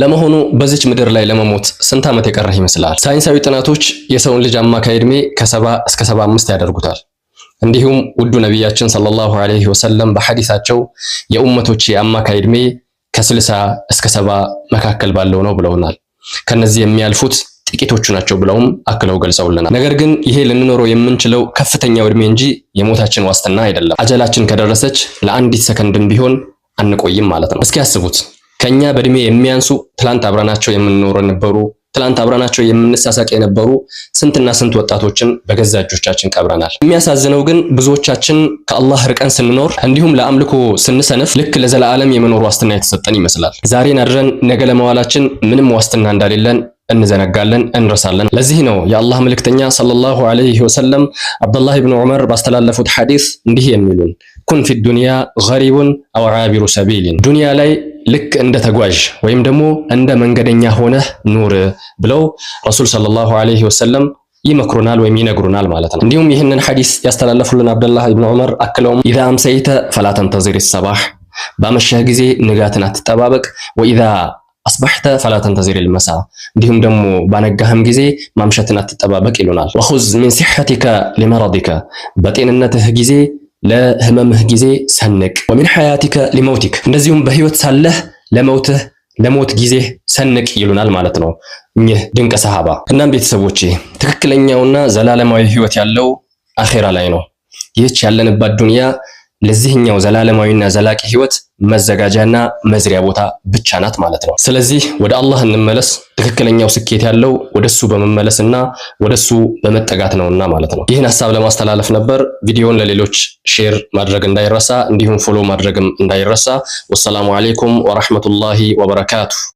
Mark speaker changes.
Speaker 1: ለመሆኑ በዚች ምድር ላይ ለመሞት ስንት ዓመት የቀረህ ይመስላል? ሳይንሳዊ ጥናቶች የሰውን ልጅ አማካይ ዕድሜ ከ70 እስከ 75 ያደርጉታል። እንዲሁም ውዱ ነቢያችን ሰለላሁ ዐለይሂ ወሰለም በሐዲሳቸው የኡመቶቼ አማካይ ዕድሜ ከ60 እስከ 70 መካከል ባለው ነው ብለውናል። ከነዚህ የሚያልፉት ጥቂቶቹ ናቸው ብለውም አክለው ገልጸውልናል። ነገር ግን ይሄ ልንኖረው የምንችለው ከፍተኛው ዕድሜ እንጂ የሞታችን ዋስትና አይደለም። አጀላችን ከደረሰች ለአንዲት ሰከንድም ቢሆን አንቆይም ማለት ነው። እስኪ አስቡት፣ ከኛ በእድሜ የሚያንሱ፣ ትላንት አብረናቸው የምንኖር የነበሩ፣ ትላንት አብረናቸው የምንሳሳቅ የነበሩ ስንትና ስንት ወጣቶችን በገዛ እጆቻችን ቀብረናል። የሚያሳዝነው ግን ብዙዎቻችን ከአላህ ርቀን ስንኖር እንዲሁም ለአምልኮ ስንሰንፍ ልክ ለዘላለም የመኖር ዋስትና የተሰጠን ይመስላል። ዛሬን አድረን ነገ ለመዋላችን ምንም ዋስትና እንደሌለን እንዘነጋለን፣ እንረሳለን። ለዚህ ነው የአላህ መልእክተኛ ሰለላሁ ዐለይሂ ወሰለም አብዱላህ ኢብኑ ዑመር ባስተላለፉት ሐዲስ እንዲህ የሚሉን፣ كن في الدنيا غريب أو عابر سبيل፣ ዱንያ ላይ ልክ እንደ ተጓዥ ወይም ደግሞ እንደ መንገደኛ ሆነህ ኑር ብለው ረሱል ሰለላሁ ዐለይሂ ወሰለም ይመክሩናል ወይም ይነግሩናል ማለት ነው። እንዲሁም ይህንን ሐዲስ ያስተላለፉልን አብደላህ ኢብኑ ዑመር አክለውም إذا أمسيت فلا تنتظر الصباح፣ ባመሸህ ጊዜ ንጋትን አትጠባበቅ፣ وإذا أصبحت فلا تنتظر المساء፣ እንዲሁም ደግሞ ባነጋህም ጊዜ ማምሸትን አትጠባበቅ ይሉናል። وخذ من صحتك لمرضك፣ በጤንነትህ ጊዜ ለህመምህ ጊዜ ሰንቅ። ومن حياتك لموتك፣ እንደዚሁም በህይወት ሳለህ ለመውትህ ለሞት ጊዜ ሰንቅ ይሉናል ማለት ነው እኚህ ድንቅ ሰሃባ። እናም ቤተሰቦቼ፣ ትክክለኛውና ዘላለማዊ ህይወት ያለው አኼራ ላይ ነው። ይህች ያለንባት ዱንያ ለዚህኛው ዘላለማዊና ዘላቂ ህይወት መዘጋጃና መዝሪያ ቦታ ብቻ ናት ማለት ነው። ስለዚህ ወደ አላህ እንመለስ። ትክክለኛው ስኬት ያለው ወደሱ በመመለስና ወደሱ በመጠጋት ነውና ማለት ነው። ይህን ሀሳብ ለማስተላለፍ ነበር። ቪዲዮውን ለሌሎች share ማድረግ እንዳይረሳ፣ እንዲሁም follow ማድረግም እንዳይረሳ። ወሰላሙ አለይኩም ወራህመቱላሂ ወበረካቱ።